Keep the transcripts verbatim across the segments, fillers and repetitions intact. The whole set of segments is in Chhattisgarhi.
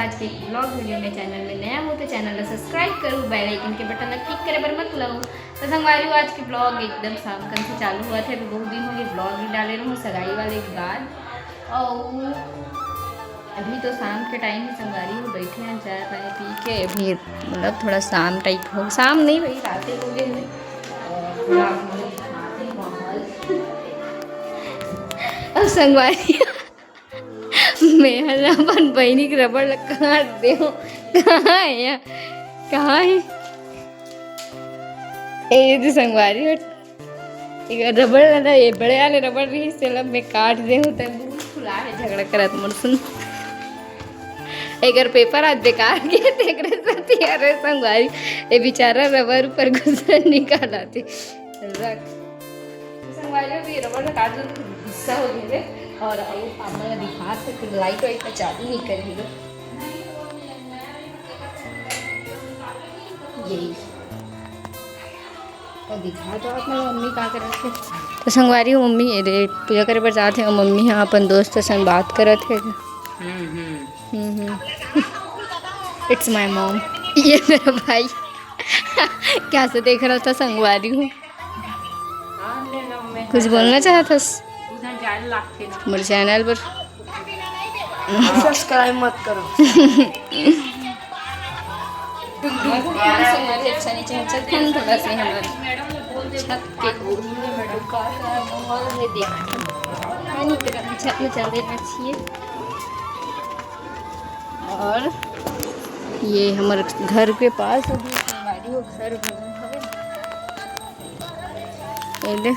आज के vlog video में। Channel में नया हो तो channel ला subscribe करो, bell icon के button ला click करे बर मत भूलव। तो संगवारी हो, आज के vlog एकदम शाम कन से चालू होवत हे। अभी बहुत दिन हो गए vlog नहीं डाले रहूँ सगाई वाले के बाद। और अभी तो शाम के time है संगवारी हो, बैठे हैं चाय पानी पी के। अभी मतलब थोड़ा शाम type हो, शाम नहीं भाई, रात ही हो गए हैं। और थोड़ा आप लोग दिखाते हैं माहौल। अब संगवारी मैं ह अपन बहिनी के रबड़ ला काट दे हूँ। कहाँ है यार? कहाँ है? ए, ये तो संगवारी हो। एक रबड़ ला ना, ये बड़े वाले रबड़ रही, से ला मैं काट दे हूँ, तब बहुत फुला है झगड़ा करत मोर सुन। एकर paper आज बेकार के, तेकरे सेती, अरे संगवारी, ये बेचारा रबड़ ऊपर गुस्सा निकाल आते। रख। तो संगवारी, अभी रबड़ ला काट दे, गुस्सा हो गए। और अब आप मन ला दिखात हे, फिर light वाइट का चालू नहीं कर दिए। यही। और दिखा दो आप मन, मम्मी का करत हे। तो संगवारी हो, मम्मी ये दे पूजा करे बर जात हे, और मम्मी ह अपन दोस्त सन बात करत हे। हम्म, हम्म। हम्म, हम्म। It's my mom। ये मेरा भाई। कैसे देख रहा था संगवारी हो? कुछ बोलना चाहत हस? उधर जाए लागथे ना। मोर channel पर। Subscribe मत करो। संगवारी अच्छा नहीं चाहे, चल, हम थोड़ा सा हमारे छत के का का माहौल है, देखो। पानी के छत में चल देना चाहिए। और ये हमर घर के पास अभी संगवारी हो घर बना हवे। ये दे,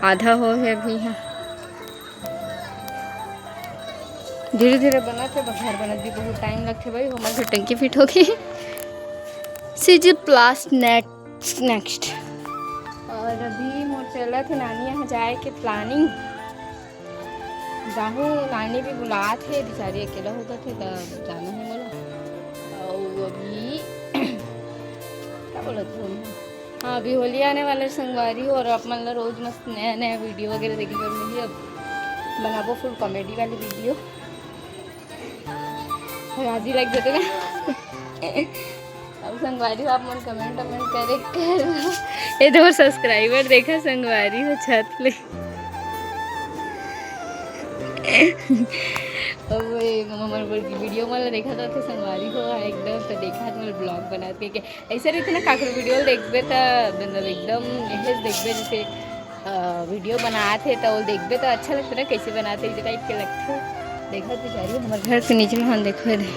आधा हो है अभी यहाँ। धीरे धीरे बनत हे, घर बनत भी बहुत time लगथे भाई। हमर घर टंकी fit होगी। CG प्लास्ट next next. और अभी मोर चलत हे नानी यहाँ जाए के planning। जाहूँ, नानी भी बुलात हे, बेचारी अकेला हो जाथे, त जाना हे मोला। अउ अभी का बोलत हूँ, हाँ, अभी होली आने वाला हे संगवारी हो, और आप मन ला रोज मस्त नया नया video वगैरह देखे बर मिलही। अब बनाबो full comedy वाली video। राजी लग जाते ना। अब संगवारी हो, आप मन comment वमेंट करे कर। ये तो मोर subscriber देखा संगवारी हो छत ले। अब ये हमर video मन ला देखा था तो संगवारी हो एकदम तो देखा तो vlog बनाते के ऐसे रहते ना, काकरो video देखबे त मतलब एकदम एहे देखबे जैसे अ, video बनात हे त वो देखबे त अच्छा लगथे ना, कैसे बनात हे, इस type के लगथे। देखत बेचारी हमर घर के नीचे में हम देखो दे।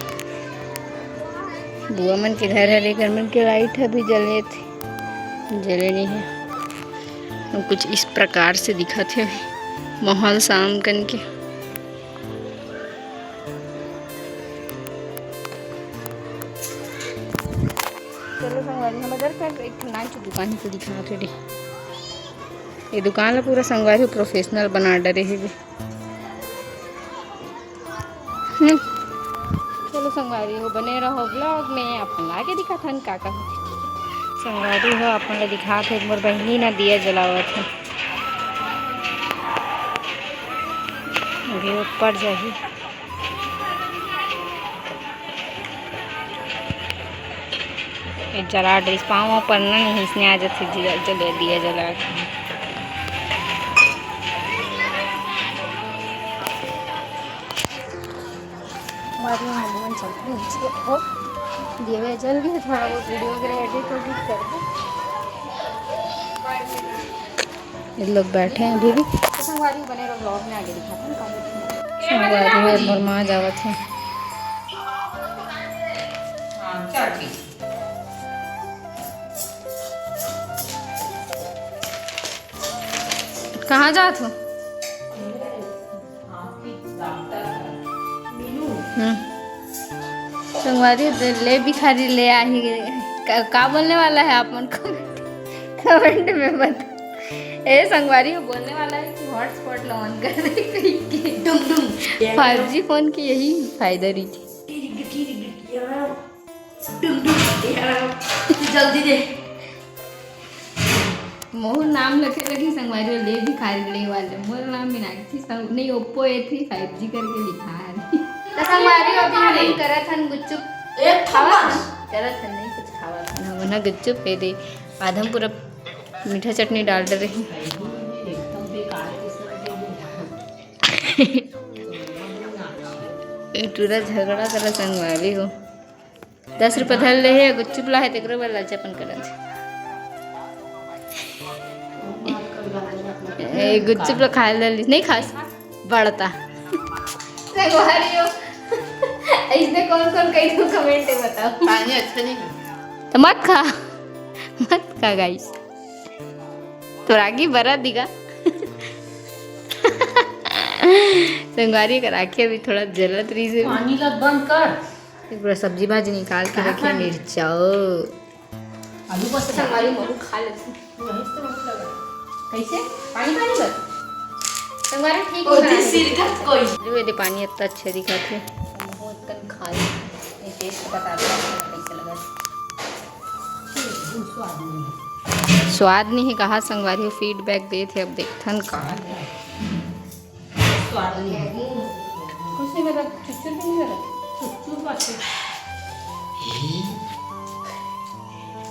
बुआ मन के घर हरे, घर मन के light अभी जले थे, जले नहीं है। हम कुछ इस प्रकार से दिखत हे माहौल शाम कन के। चलो संगवारी, हम इधर का एक ठो नाई के दुकान ही तो दिखा थे। ये दुकान ला पूरा संगवारी हो professional बना डरे हे। हम्म। चलो संगवारी हो, बने रहो vlog में, आप मन ला आगे दिखाथन का का होथे। संगवारी हो, आप मन ला दिखात हे, मोर बहिनी ना दिया जलावत हे। अभी ऊपर जाही। ये जला डरिस, पाँव में पड़ना नहीं, इसने आ जाते दिया जला, दिया जला के। हमारे यहाँ भगवान चलते हैं, इसको, ओ, दिए हुए जल गए, थोड़ा बहुत video वगैरह edit वेडिट कर दो। ये लोग बैठे हैं अभी भी। तो संगवारी बने रहो, vlog में आगे दिखाते हैं। संगवारी हो, मोर माँ जावत है। हाँ, चल ठीक। कहाँ जात हो? हम्म। संगवारी हो, ले भिखारी ले आही। का, का बोलने वाला है आप मन comment, comment में बता। ए संगवारी हो, बोलने वाला है कि hotspot ला on कर दे कहीं के। डुम डुम। Five G phone के यही फायदा रही थी। डुम डुम। जल्दी दे। मोर नाम लखे लगे संगवारी हो, ले भिखारी ले वाले। मोर नाम मीनाक्षी साहू, नहीं, Oppo A three five G करके लिखा है। त संगवारी हो, अभी हमन करत हन गुपचुप। एक खावत हन? करत हन नहीं, कुछ खावत हन। हमन ह गुपचुप, ये दे, आधा म पूरा मीठा चटनी डाल डरे हे। ये टूरा झगड़ा करा संगवारी हो। दस रुपया धर ले हे, गुपचुप ला हे, तेकरो बर लालचापन करत हे। ए, गुपचुप ला खाए ले नहीं खास, बड़ता। संगवारी हो, इसने कौन कौन कही तो कमेंट में बताओ। पानी अच्छा नहीं है। तो मत खा, मत खा गाइस। तो रागी बरा दिगा। संगवारी का राखी अभी थोड़ा जलत रही से। पानी ला बंद कर। ये पूरा सब्जी भाजी निकाल के रखे, मिर्चा। आलू बस संगवारी महू खा लेती। कैसे? पानी पानी बस। संगवारी ठीक हो गया। सिरकत कोई। जो ये दे पानी इतना अच्छा दिखा थे। महू इतना खा ले। ये टेस्ट बता दो कैसे लगा। स्वाद नहीं है। स्वाद नहीं है कहा संगवारी हो, फीडबैक दे थे, अब देखथन का। स्वाद नहीं है। कुछ नहीं, मतलब चुचुर भी नहीं लगा। चुचुर बात है।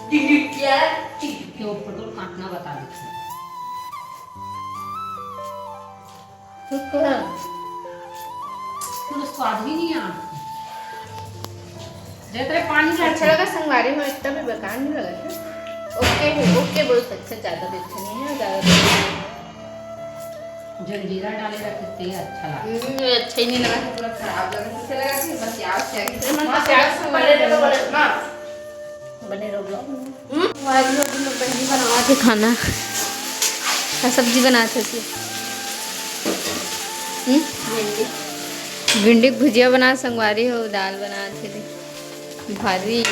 टिक टिक क्या? टिक टिक के ऊपर तो काटना बता देते हैं। चुप करो। पूरा स्वाद भी नहीं है आपको। जय तेरे पानी से अच्छा लगा संगवारी में, इतना भी बेकार नहीं लगा है। ओके है, ओके बोल सकते हैं, ज्यादा भी अच्छा नहीं है, ज्यादा भी अच्छा नहीं है। जलजीरा डाले रखे ते अच्छा लगा। हम्म, ये अच्छा ही नहीं लगा, पूरा खराब लगा। मुझे लगा कि बस प्याज क्या है? इतना मन का प्याज से बने रहो, बने रहो। बने रहो vlog में। हम्म? आज हम लोग बहनी बनावत हे खाना। का सब्जी बनात हे? हम्म? भिंडी। भिंडी के भुजिया बना, संगवारी हो, दाल बनात हे। भारी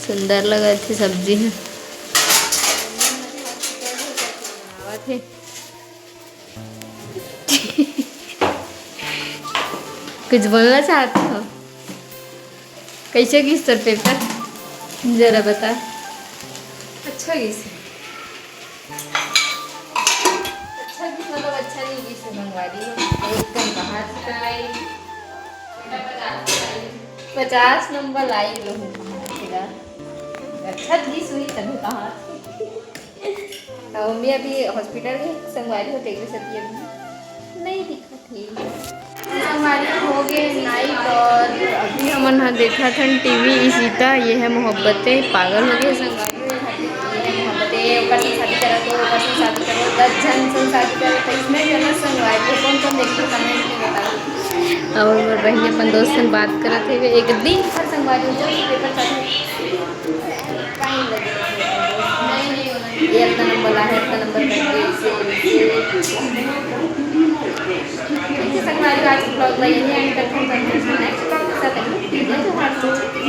सुंदर लगत हे सब्जी ह। बनावत हे। कुछ बोलना चाहते हो? कैसे गिस तोर पेपर? जरा बता। अच्छा गिस। अच्छा गिस मतलब अच्छा नहीं गिस, संगवारी। एकदम कहाँ से आई? पचास नंबर लाई रहूँ कहाँ से गा? अच्छा गिस हुई तभी कहाँ से? अब मम्मी अभी हॉस्पिटल गए, संगवारी हो, तेकरे सेती अभी नहीं दिखत हे। संगवारी हो गए नाइट और अभी हमन ह देखत हन टीवी। इशिता, ये है मोहब्बतें, पागल हो गए संगवारी हो, ये है मोहब्बतें, ओकर संग शादी करा तो, ओकर संग शादी करो, दस झन संग शादी करो, तो इसमें जो है ना संगवारी हो, कौन कौन देखते कमेंट में बताओ। और बहनी अपन दोस्त से बात करत हे, एक दिन भर संगवारी हो जब पेपर चालू टाइम लगे। ये इतना नंबर ला है, इतना नंबर करके इसे, इसे। ठीक है संगवारी, आज vlog ला यहीं end करते हैं। नेक्स्ट vlog के साथ अगले वीडियो में हाजिर होंगे।